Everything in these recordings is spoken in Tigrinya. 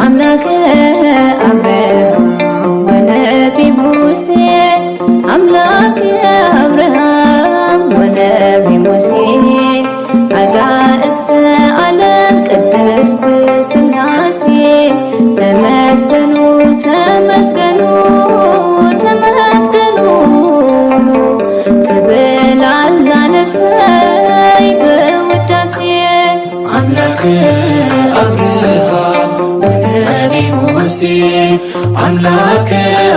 አምላከ አብርሃም ወነቢ ሙሴ፣ አምላከ አብርሃም ወነቢ ሙሴ፣ አጋእዝተ ዓለም ቅድስት ሥላሴ፣ ተመስገኑ፣ ተመስገኑ፣ ተመስገኑ ትብል ኣላ ነፍሰይ ብውዳሴ። አምላከ አብርሃም ወነቢ ሙሴ፣ አምላከ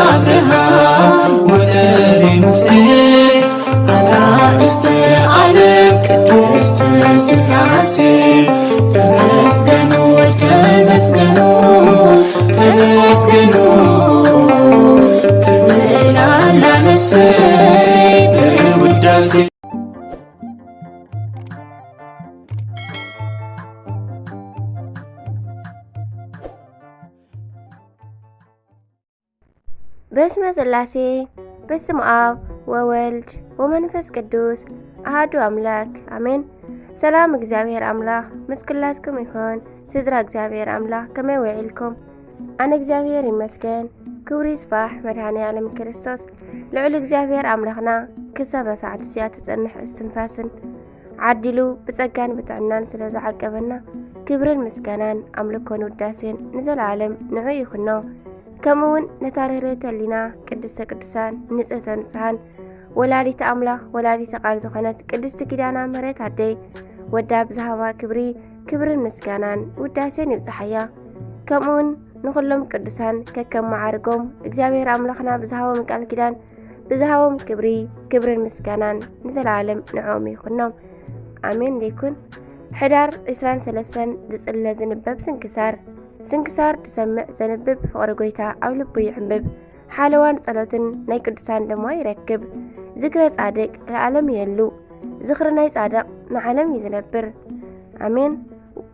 አብርሃም ወነቢ ሙሴ፣ አጋእዝተ ዓለም ቅድስት ሥላሴ፣ ተመስገኑ፣ ተመስገኑ፣ ተመስገኑ ትብል ኣላ ነፍሰይ ብውዳሴ። በስመ ሥላሴ፣ በስመ አብ ወወልድ ወመንፈስ ቅዱስ አሐዱ አምላክ አሜን። ሰላም እግዚኣብሔር አምላክ ምስ ኩላትኩም ይኹን። ስድራ እግዚኣብሔር አምላክ ከመይ ውዒልኩም? ኣነ እግዚኣብሔር ይመስገን። ክብሪ ይስባሕ መድኃኔ ዓለም ክርስቶስ። ልዑል እግዚኣብሔር ኣምላኽና ክሳብ ሳዕት እዚኣ ትጸንሕ እስትንፋስን ዓዲሉ ብጸጋን ብጥዕናን ስለ ዝዓቀበና ክብርን ምስጋናን ኣምልኮን ውዳሴን ንዘለዓለም ንዑ ይኹኖ። ከምኡ እውን ነታ ርህርህተ ህሊና ቅድስተ ቅዱሳን ንጽህተ ንጹሓን ወላዲተ ኣምላኽ ወላዲተ ቃል ዝኾነት ቅድስቲ ኪዳነ ምሕረት ኣደይ ወዳ ብዝሃባ ክብሪ ክብርን ምስጋናን ውዳሴን ይብጽሓያ። ከምኡውን ንኹሎም ቅዱሳን ከከም መዓርጎም እግዚኣብሔር ኣምላኽና ብዝሃቦም ቃል ኪዳን ብዝሃቦም ክብሪ ክብርን ምስጋናን ንዘለዓለም ንዕኦም ይኹኖም። ኣሜን። ደይኩን ሕዳር ዕስራን ሰለስተን ዝጽለ ዝንበብ ስንክሳር። ስንክሳር ዝሰምዕ ዘንብብ ፍቕሪ ጎይታ ኣብ ልቡ ይዕንብብ። ሓለዋን ጸሎትን ናይ ቅዱሳን ድማ ይረክብ። ዝክረ ጻድቅ ለዓለም የሉ። ዝኽሪ ናይ ጻድቕ ንዓለም እዩ ዝነብር። ኣሜን።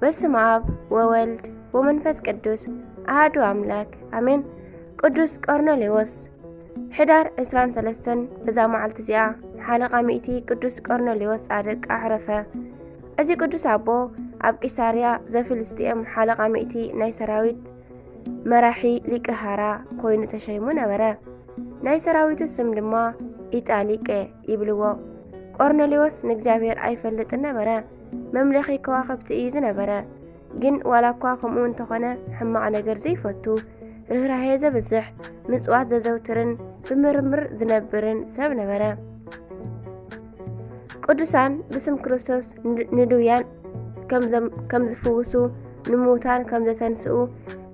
በስመ አብ ወወልድ ወመንፈስ ቅዱስ አሐዱ አምላክ አሜን። ቅዱስ ቆርኔሌዎስ። ሕዳር ዕስራን ሰለስተን በዛ መዓልቲ እዚኣ ሓለቓ ሚእቲ ቅዱስ ቆርኔሌዎስ ጻድቅ ኣዕረፈ። እዚ ቅዱስ ኣቦ ኣብ ቂሳርያ ዘፍልስጥኤም ሓለቓ ሚእቲ ናይ ሰራዊት መራሒ ሊቀ ሃራ ኮይኑ ተሸይሙ ነበረ። ናይ ሰራዊቱ ስም ድማ ኢጣሊቄ ይብልዎ። ቆርኔሌዎስ ንእግዚኣብሔር ኣይፈልጥን ነበረ። መምለኺ ከዋኽብቲ እዩ ዝነበረ። ግን ዋላ እኳ ከምኡ እንተኾነ ሕማቕ ነገር ዘይፈቱ፣ ርህራሄ ዘብዝሕ፣ ምጽዋት ዘዘውትርን ብምርምር ዝነብርን ሰብ ነበረ። ቅዱሳን ብስም ክርስቶስ ን-፣ ንድውያን ከም ዘም-፣ ከም ዝፍውሱ፣ ንምዉታን ከም ዘተንስኡ፣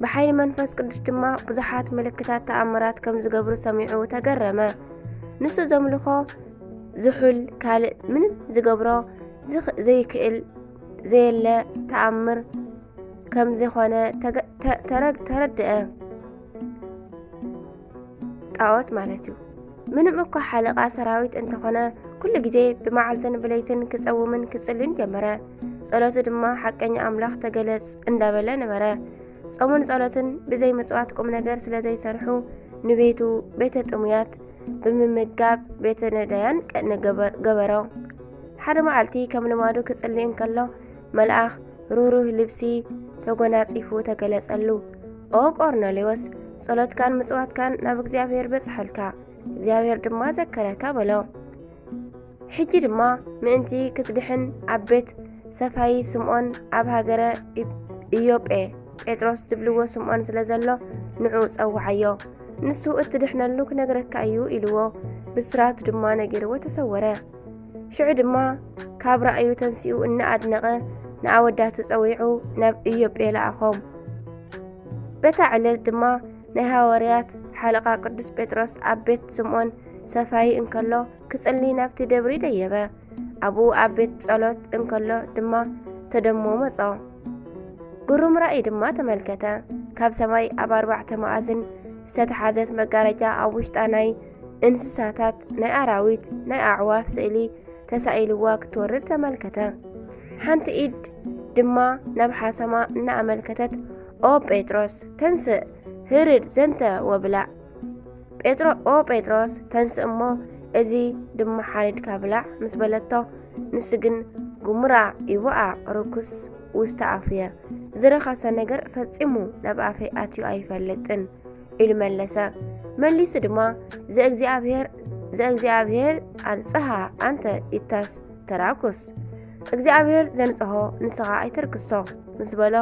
ብሓይሊ መንፈስ ቅዱስ ድማ ብዙሓት ምልክታት ተኣምራት ከም ዝገብሩ ሰሚዑ ተገረመ። ንሱ ዘምልኾ ዝሑል ካልእ ምንም ዝገብሮ ዝኽ-፣ ዘይክእል ዘየለ ተኣምር ከም ዝኾነ ተገ-፣ ተ-፣ ተረ-፣ ተረድአ። ጣዖት ማለት እዩ። ምንም እኳ ሓለቓ ሰራዊት እንተኾነ፣ ኩሉ ግዜ ብመዓልትን ብለይትን ክጸውምን ክጽልን ጀመረ። ጸሎቱ ድማ ሓቀኛ ኣምላኽ ተገለጽ እንዳበለ ነበረ። ጾምን ጸሎትን ብዘይ ምጽዋት ቁም ነገር ስለ ዘይሰርሑ፣ ንቤቱ ቤተ ጥሙያት ብምምጋብ ቤተ ነዳያን ቀ-፣ ንገበር-፣ ገበሮ። ሓደ መዓልቲ ከም ልማዱ ክጽሊ እንከሎ፣ መልኣኽ ርህሩህ ልብሲ ተጎናጺፉ ተገለጸሉ። "ኦ ቆርኔሌዎስ፣ ጸሎትካን ምጽዋትካን ናብ እግዚኣብሔር በጽሐልካ፣ እግዚኣብሔር ድማ ዘከረካ" በሎ። ሕጂ ድማ ምእንቲ ክትድሕን ኣብ ቤት ሰፋዪ ስምዖን ኣብ ሃገረ ኢ-፣ ኢዮጴ ጴጥሮስ ዝብልዎ ስምዖን ስለ ዘሎ ንዑ ጸውዓዮ። ንሱ እትድሕነሉ ክነግረካ እዩ ኢልዎ፣ ብስራቱ ድማ ነጊርዎ ተሰወረ። ሽዑ ድማ ካብ ራእዩ ተንሲኡ እናኣድነቐ ንኣወዳቱ ጸዊዑ ናብ ኢዮጴ ለኣኾም። በታ ዕለት ድማ ናይ ሃዋርያት ሓለቓ ቅዱስ ጴጥሮስ ኣብ ቤት ስምዖን ሰፋዪ እንከሎ ክጽሊ ናብቲ ደብሪ ደየበ። ኣብኡ ኣብ ቤት ጸሎት እንከሎ ድማ ተደሞ መጾ። ግሩም ራእይ ድማ ተመልከተ። ካብ ሰማይ ኣብ ኣርባዕተ መኣዝን ዝተተሓዘት መጋረጃ ኣብ ውሽጣ ናይ እንስሳታት፣ ናይ ኣራዊት፣ ናይ ኣዕዋፍ ስእሊ ተሳኢልዋ ክትወርድ ተመልከተ። ሓንቲ ኢድ ድማ ናብ ሓሰማ እናኣመልከተት፣ "ኦ ጴጥሮስ፣ ተንስእ፣ ህርድ ዘንተ ወብላዕ።" ጴጥሮ-፣ "ኦ ጴጥሮስ፣ ተንስእ እሞ እዚ ድማ ሓሪድካ ብላዕ" ምስ በለቶ፣ ንሱ ግን፣ "ግሙራ ይቡኣ ርኩስ ውስተ ኣፉየ፣ ዝረኸሰ ነገር ፈጺሙ ናብ ኣፈይ ኣትዩ ኣይፈልጥን" ኢሉ መለሰ። መሊሱ ድማ "ዘእግዚኣብሔር፣ ዘእግዚኣብሔር ኣልጽሃ ኣንተ ኢታስተራኩስ፣ እግዚኣብሔር ዘንጽሆ ንስኻ ኣይትርክሶ" ምስ በሎ፣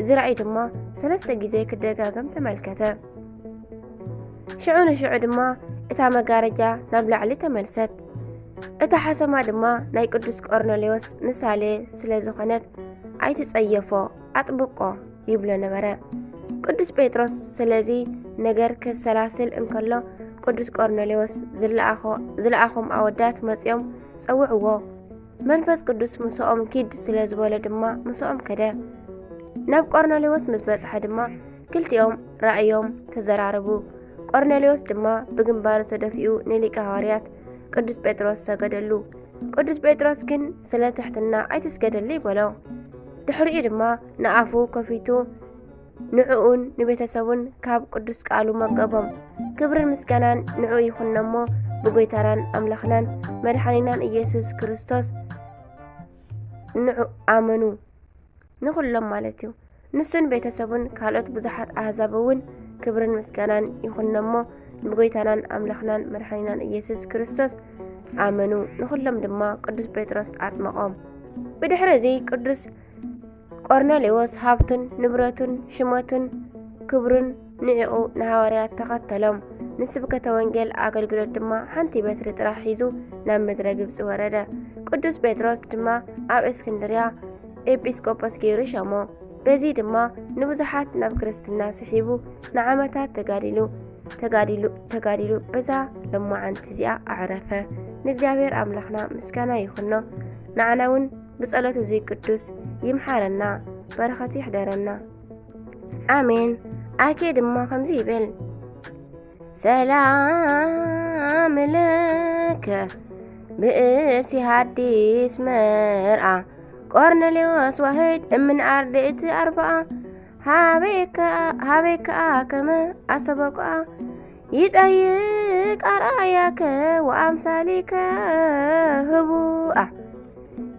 እዚ ራእይ ድማ ሰለስተ ግዜ ክደጋገም ተመልከተ። ሽዑ ንሽዑ ድማ እታ መጋረጃ ናብ ላዕሊ ተመልሰት። እታ ሓሰማ ድማ ናይ ቅዱስ ቆርኔሌዎስ ምሳሌ ስለ ዝኾነት፣ "ኣይትጸየፎ፣ ኣጥብቆ" ይብሎ ነበረ። ቅዱስ ጴጥሮስ ስለዚ ነገር ከሰላስል እንከሎ፣ ቅዱስ ቆርኔሌዎስ ዝለኣኾ-፣ ዝለኣኾም ኣወዳት መጺኦም ጸውዕዎ። መንፈስ ቅዱስ ምስኦም ኪድ ስለ ዝበሎ ድማ ምስኦም ከደ። ናብ ቆርኔሌዎስ ምስ በጽሐ ድማ ክልቲኦም ራእዮም ተዘራረቡ። ቆርኔሌዎስ ድማ ብግንባሩ ተደፊኡ ንሊቀ ሃዋርያት ቅዱስ ጴጥሮስ ሰገደሉ። ቅዱስ ጴጥሮስ ግን ስለ ትሕትና "ኣይትስገደለይ" በሎ። ድሕሪኡ ድማ ንኣፉ ከፊቱ ንዕኡን ንቤተሰቡን ካብ ቅዱስ ቃሉ መገቦም። ክብርን ምስጋናን ንዕኡ ይኹን እሞ፣ ብጎይታናን ኣምላኽናን መድሓኒናን ኢየሱስ ክርስቶስ ንዑ ኣመኑ። ንኹሎም ማለት እዩ። ንሱን ቤተሰቡን ካልኦት ብዙሓት ኣህዛብ እውን ክብርን ምስጋናን ይኹን እሞ፣ ብጎይታናን ኣምላኽናን መድሓኒናን ኢየሱስ ክርስቶስ ኣመኑ። ንኹሎም ድማ ቅዱስ ጴጥሮስ ኣጥመቖም። ብድሕሪ እዚ ቅዱስ ቆርኔሌዎስ ሃብቱን ንብረቱን ሽመቱን ክብሩን ንዒቑ ንሃዋርያት ተኸተሎም። ንስብከተ ወንጌል ኣገልግሎት ድማ ሓንቲ በትሪ ጥራሕ ሒዙ ናብ ምድረ ግብጺ ወረደ። ቅዱስ ጴጥሮስ ድማ ኣብ እስክንድርያ ኤጲስቆጶስ ገይሩ ሸሞ። በዚ ድማ ንብዙሓት ናብ ክርስትና ስሒቡ ንዓመታት ተጋዲሉ፣ ተጋዲሉ፣ ተጋዲሉ በዛ ለማዓንቲ እዚኣ ኣዕረፈ። ንእግዚኣብሔር ኣምላኽና ምስጋና ይኹኖ። ንዓና እውን ብጸሎት እዚ ቅዱስ ይምሓረና፣ በረኸቱ ይሕደረና። ኣሜን። ኣርኬ ድማ ከምዚ ይብል፣ ሰላም ለከ ብእሲ ሃዲስ መርኣ፣ ቆርኔሌዎስ ዋህድ እምን ኣርድእቲ ኣርብኣ፣ ሃበይከ፣ ሃበይከ ከመ ኣስተበቁኣ፣ ይጠይቅ ኣርኣያከ ወኣምሳሊከ ህቡኣ፣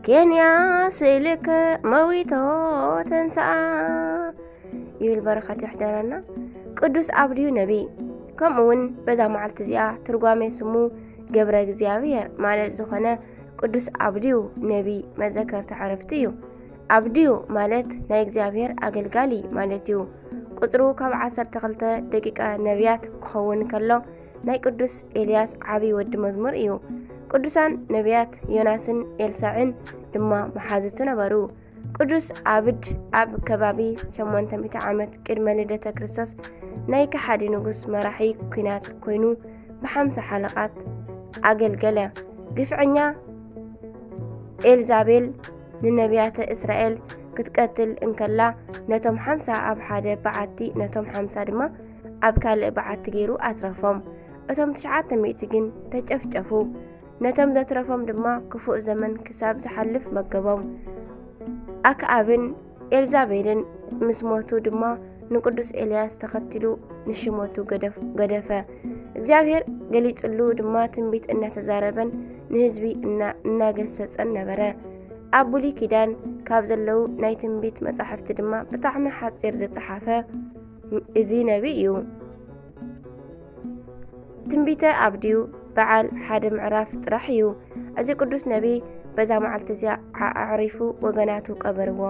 ኬንያ ስእልከ መዊቶ ተንስኣ ይብል። በረኸት ይሕደረና። ቅዱስ ኣብድዩ ነቢይ። ከምኡ እውን በዛ መዓልቲ እዚኣ ትርጓሜ ስሙ ገብረ እግዚኣብሔር ማለት ዝኾነ ቅዱስ ኣብድዩ ነቢይ መዘከርታ ዕረፍቲ እዩ። ኣብድዩ ማለት ናይ እግዚኣብሔር ኣገልጋሊ ማለት እዩ። ቁጽሩ ካብ ዓሰርተ ክልተ ደቂቀ ነቢያት ክኸውን ከሎ፣ ናይ ቅዱስ ኤልያስ ዓቢ ወዲ መዝሙር እዩ። ቅዱሳን ነቢያት ዮናስን ኤልሳዕን ድማ መሓዙቱ ነበሩ። ቅዱስ ኣብድ ኣብ ከባቢ ሸሞንተ ሚእቲ ዓመት ቅድመ ልደተ ክርስቶስ ናይ ከሓዲ ንጉስ መራሒ ኲናት ኮይኑ ብሓምሳ ሓለቓት ኣገልገለ። ግፍዐኛ ኤልዛቤል ንነቢያተ እስራኤል ክትቀትል እንከላ፣ ነቶም ሓምሳ ኣብ ሓደ በዓቲ፣ ነቶም ሓምሳ ድማ ኣብ ካልእ በዓቲ ገይሩ ኣትረፎም። እቶም ትሽዓተ ሚእቲ ግን ተጨፍጨፉ። ነቶም ዘትረፎም ድማ ክፉእ ዘመን ክሳብ ዝሓልፍ መገቦም። ኣክኣብን ኤልዛቤልን ምስ ሞቱ ድማ ንቅዱስ ኤልያስ ተኸቲሉ ንሽመቱ ገደፍ-፣ ገደፈ። እግዚኣብሔር ገሊጽሉ ድማ ትንቢት እናተዛረበን ንህዝቢ እና-፣ እናገሰጸን ነበረ። ኣብ ብሉይ ኪዳን ካብ ዘለዉ ናይ ትንቢት መጻሕፍቲ ድማ ብጣዕሚ ሓጺር ዝጸሓፈ እዚ ነቢይ እዩ። ትንቢተ ኣብድዩ በዓል ሓደ ምዕራፍ ጥራሕ እዩ። እዚ ቅዱስ ነቢይ በዛ መዓልቲ እዚኣ ዓ-፣ ኣዕሪፉ፣ ወገናቱ ቀበርዎ።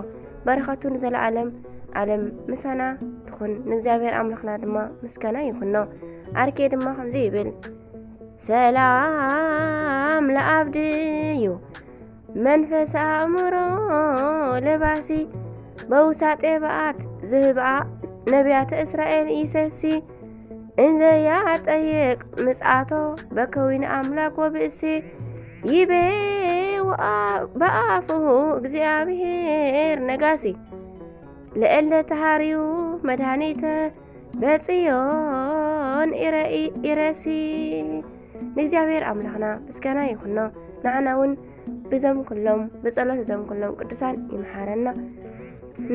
በረኸቱ ንዘለዓለም ዓለም ምሳና ትኹን። ንእግዚኣብሔር ኣምላኽና ድማ ምስጋና ይኹኖ። ኣርኬ ድማ ከምዚ ይብል፣ ሰላም ለኣብድዩ መንፈስ ኣእምሮ ለባሲ፣ በውሳጤ በኣት ዝህብኣ ነቢያተ እስራኤል ይሰሲ፣ እንዘያ ጠይቅ ምጽኣቶ በከዊነ ኣምላክ ወብእሲ፣ ይቤ ወኣ-፣ በኣፍሁ እግዚኣብሔር ነጋሲ፣ ለእለ ተሃርዩ መድኃኒተ በጽዮን ኢረ-፣ ኢረሲ። ንእግዚኣብሔር ኣምላኽና ምስጋና ይኹኖ። ንዓና እውን ብዞም ኩሎም፣ ብጸሎት እዞም ኩሎም ቅዱሳን ይምሓረና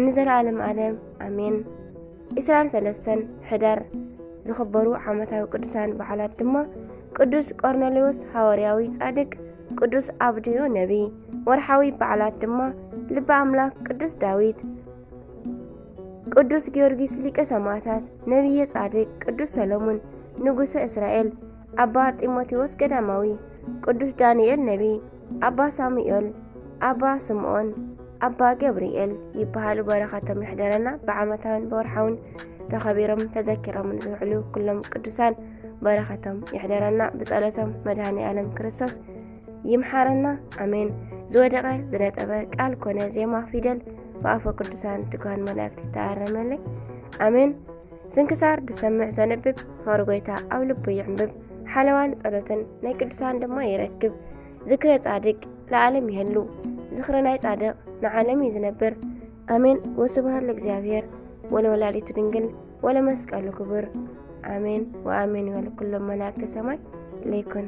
ንዘለዓለም ዓለም ኣሜን። ዕስራን ሰለስተን ሕዳር ዝኽበሩ ዓመታዊ ቅዱሳን በዓላት ድማ ቅዱስ ቆርኔሌዎስ ሃዋርያዊ ጻድቅ፣ ቅዱስ ኣብድዩ ነቢይ። ወርሓዊ በዓላት ድማ ልበ ኣምላክ ቅዱስ ዳዊት፣ ቅዱስ ጊዮርጊስ ሊቀ ሰማዕታት፣ ነቢየ ጻድቅ ቅዱስ ሰሎሙን ንጉሰ እስራኤል፣ ኣባ ጢሞቴዎስ ገዳማዊ፣ ቅዱስ ዳንኤል ነቢይ፣ ኣባ ሳሙኤል፣ ኣባ ስምዖን፣ ኣባ ገብርኤል ይበሃሉ። በረኸቶም ይሕደረና። ብዓመታውን ብወርሓውን ተኸቢሮም ተዘኪሮም ዝውዕሉ ኩሎም ቅዱሳን በረኸቶም ይሕደረና። ብጸሎቶም መድኃኔ ዓለም ክርስቶስ ይምሓረና። ኣሜን። ዝወደቐ ዝነጠበ ቃል ኮነ ዜማ ፊደል ብኣፈ ቅዱሳን ትጉሃን መላእክት ይተኣረመለይ። ኣሜን። ስንክሳር ዝሰምዕ ዘንብብ ፍቕሪ ጎይታ ኣብ ልቡ ይዕንብብ። ሓለዋን ጸሎትን ናይ ቅዱሳን ድማ ይረክብ። ዝክረ ጻድቅ ለዓለም ይህሉ። ዝኽሪ ናይ ጻድቕ ንዓለም እዩ ዝነብር። ኣሜን። ወስብሐት ለእግዚኣብሔር ወለወላዲቱ ድንግል ወለመስቀሉ ክቡር። ኣሜን ወኣሜን ይበል ኩሎም መላእክተ ሰማይ። ለይኩን